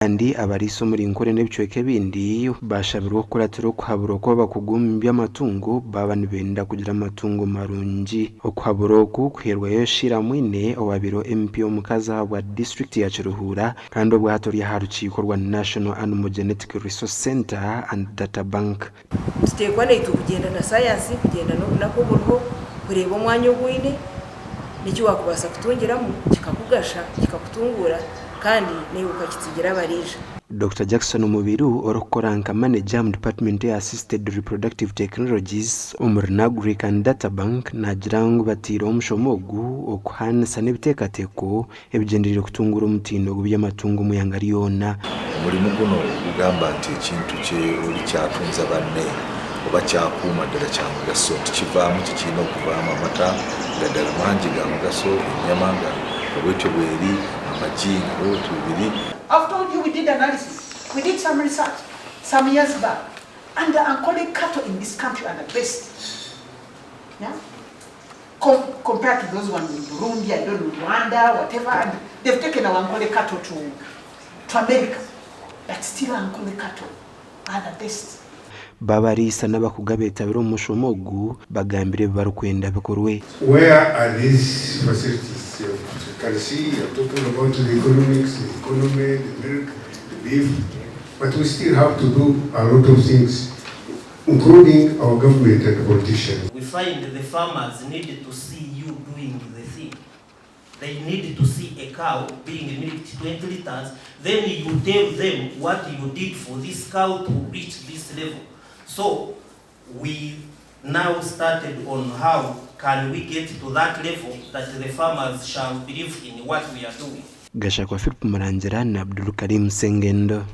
Kandi abariisa omuri Nkore n'ebicweka ebindi baashabirwe okukuratira okuhaburwa kw'abakugu omu by'amatungo baaba nibenda kugira amatungo marungi. Okuhabura oku kuhairweyo Sheila Mwine owaabaire MP omukazi ahabwa disiturikiti ya Kiruhura kandi obwahati ori aha rukiiko rwa National Animal Genetic Resource Centre and Data Bank. Nituteekwa naitwe kugyenda na sayansi, kugyenda n'obunaku oburiho, kureeba omwanya ogu oine n'eki waakubaasa kutungiramu kikakugasha, kikakutunguura kandi naiwe okakitsigira abariija. Dokita Jackson Mubiru orikukora nka manegya omu dipatimenti eya Assisted Reproductive Technologies omuri Nagric and Data Bank naagira ngu bataireho omushomo ogu okuhaanisa n'ebiteekateeko ebigyendereire kutunguura omutindo gw'eby'amatungo omu ihanga ryona. Omurimu guno gugamba nti ekintu kye ori kyatunza banne oba kyakuuma ddala kya mugaso nti kivaamu ki kirina okuvaamu amata nga ddala mangi ga mugaso, ennyama nga bwetyo bweri, amagi nga bwebityo bwebiri. I've told you we did analysis, we did some research some years back and the Ankole cattle in this country are the best. Yeah? Com compared to those ones in Burundi, I don't know, Rwanda, whatever, and they've taken our Ankole cattle to, to America. But still Ankole cattle are the best. Babariisa n'abakugu abeetabire omu mushomo ogu bagambire ebi barikwenda bikorwe. Where are these facilities? You can see you are talking about the economics, the economy, the milk, the beef, but we still have to do a lot of things including our government and politicians. We find the farmers need to see you doing the thing. They need to see a cow being milked 20 litres, then you tell them what you did for this cow to reach this level. So we now started on how can we get to that level that the farmers shall believe in what we are doing. Gashakwa Philip Murangira na Abdulkarim Sengendo.